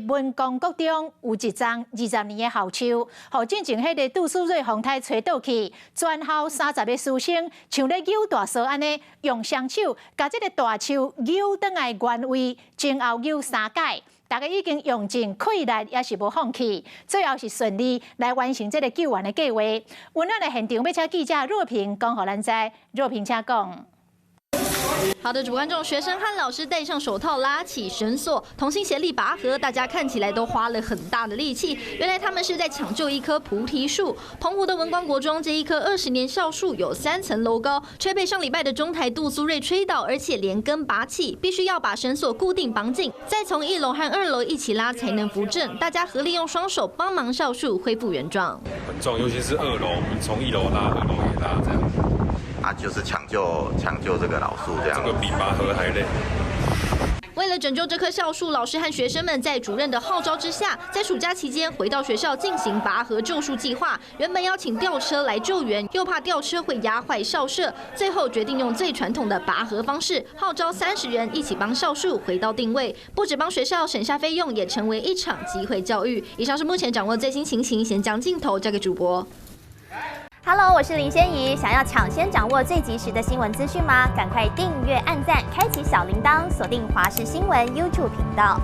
佇文光國中有一叢20年的校樹，予進前彼個杜蘇芮風颱吹倒去，全校30個師生像咧扭大索按呢，用雙手共這个大樹扭轉來原位，前後扭三擺。大家已經用盡氣力，也是無放棄，最後是順利來完成這个救援的計劃。溫暖的現場，欲請記者若平講予咱知，若平請講。好的，主觀眾，學生和老師戴上手套，拉起繩索，同心協力拔河。大家看起來都花了很大的力氣。原來他們是在搶救一棵菩提樹。澎湖的文光國中這一棵20年校樹有3層樓高，卻被上禮拜的中台杜蘇芮吹倒，而且連根拔起，必須要把繩索固定綁緊，再從1樓和2樓一起拉才能扶正。大家合力用雙手幫忙校樹恢復原狀。很重，尤其是二樓，我們從一樓拉，二樓也拉，這樣。啊，就是搶救這個老樹，這樣。這個比拔河還累。為了拯救這棵校樹，老師和學生們在主任的號召之下，在暑假期間回到學校進行拔河救樹計劃。原本邀請吊車來救援，又怕吊車會壓壞校舍，最後決定用最傳統的拔河方式，號召30人一起幫校樹回到定位。不止幫學校省下費用，也成為一場機會教育。以上是目前掌握最新情形，先將鏡頭交給主播。 Hello，我是林仙怡。想要搶先掌握最及時的新聞資訊嗎？趕快訂閱、按讚、開啟小鈴鐺，鎖定華視新聞 YouTube 頻道。